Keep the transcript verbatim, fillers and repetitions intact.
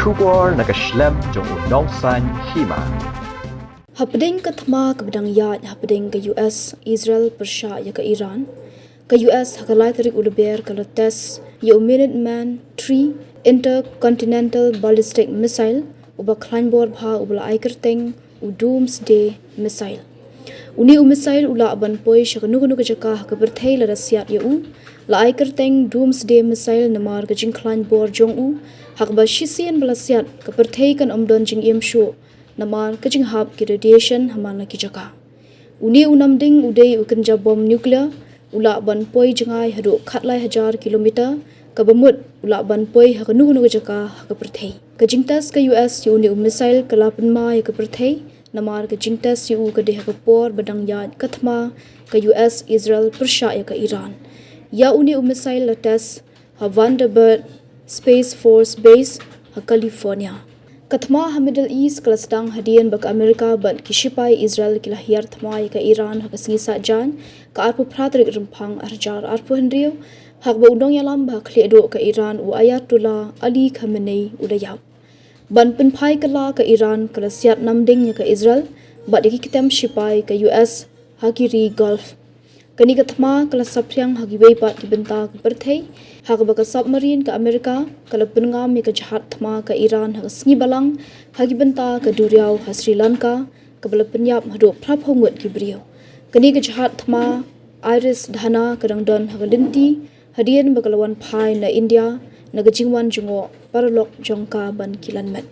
Khubor na ka shlem jong u nongsaiñ hima. Hapdeng ka thma kaba dang ïaid hapdeng ka U S Israel pyrshah ïa ka Iran, ka U S ha ka lai tarik u Lber ka la test ïa u Minuteman three intercontinental ballistic missile uba khlaiñ bor bha uba la ai kyrteng u Doomsday missile. Une u missile u lah ban poi sha kano kano ka jaka ha ka pyrthei lada siat ïa u. La ai kyrteng Doomsday missile namar ka jingkhlaiñ bor jong u, ha kaba shisien ba la siat ka pyrthei kan ym don jingim shuh namar ka jinghap ki radiation ha man la ki jaka. Une u namding u dei u kynja bom nuclear, u lah ban poi jngai haduh khatlai hajar kilometer, kaba mut u lah ban poi ha kano kano ka jaka ha ka pyrthei. Ka jingtest ka U S ïa une u missile ka la pynma ïa ka pyrthei namar ka jingtest ïa u ka dei ha ka por ba dang ïaid ka thma ka U S Israel pyrshah ïa ka Iran. Ïa une u missile la test ha Vandenberg Space Force Base ha California. Ka thma ha Middle East ka la sdang hadien ba ka Amerika bad ki shipai Israel ki la hiar thma ïa ka Iran ha ka sngi Saitjaiñ, ka arphew phra tarik Rymphang arhajar arphew hynriew, ha kaba u nongïalam ba ha khlieh duh ka Iran u Ayatollah Ali Khamenei u la ïap. Ban pynphai kylla ka Iran ka la siat namding ïa ka Israel bad ïa ki kytem shipai ka U S ha ki ri Gulf. Kane ka thma ka la saphriang ha kiwei pat ki bynta ka pyrthei, ha kaba ka submarine ka Amerika ka la pynngam ïa ka jahaj thma ka Iran ha ka sngi Balang ha ki bynta ka duriaw ha Sri Lanka, kaba la pynïap haduh phraphew ngut ki briew. Kane ka jahaj thma Iris Dhana ka dang don ha ka lynti hadien ba ka la wan phai na India na ka jingwan jngoh paralok jong ka ban kilan met.